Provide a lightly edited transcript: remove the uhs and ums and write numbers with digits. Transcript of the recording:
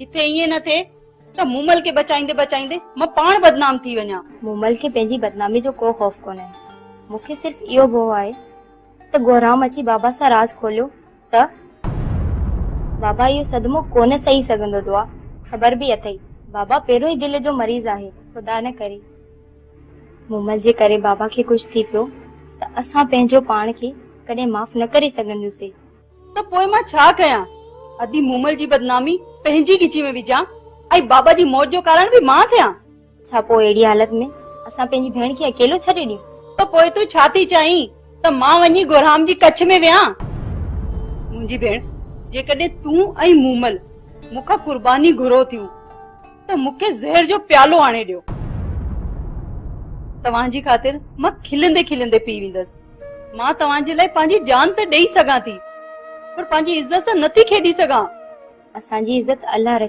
ڪٿي ائين نه ٿئي ته مومل کي بچائيندي بچائيندي مان پاڻ بدنام ٿي وڃان. مومل کي پنهنجي بدنامي جو ڪو خوف ڪونهي. مون کي صرف اهو ڀؤ آهي ته گورام اچي بابا سان راز کوليو ته بابا اهو صدمو ڪونه سهي سگهندو دعا خبر به اٿئي بابا پهريون ئي دل جو مريض آهي خدا نه ڪري مومل جي ڪري بابا کي ڪجهه ٿي پيو ته اسان پنهنجو پاڻ کي ڪڏهن معاف نه ڪري سگهنديونسين. ته پوء مان ڇا ڪيان؟ ادي مومل جي بدنامي پنهنجي ڳچي ۾ وجهان ۽ بابا جي موت جو ڪارڻ به مان ٿيان؟ ڇا پوء اهڙي حالت ۾ اسان پنهنجي ڀيڻ کي اڪيلو ڇڏي ڏيون؟ ته پوء تون ڇا ٿي چاهين ته مان وڃي گورهام جي ڪڇ ۾ ويهان؟ منهنجي ڀيڻ، جيڪڏهن تون ۽ مومل مون کان قرباني گهرو ٿيون ته مون کي زهر جو پيالو آڻي ڏيو. توهان جي خاطر مان کلندي کلندي پي ويندس. مان توهان جي لاء پنهنجي جان ته ڏيئي سگهان ٿي، پر پنهنجي عزت سان نه ٿي کيڏي سگهان. اسان جي عزت الله رکي.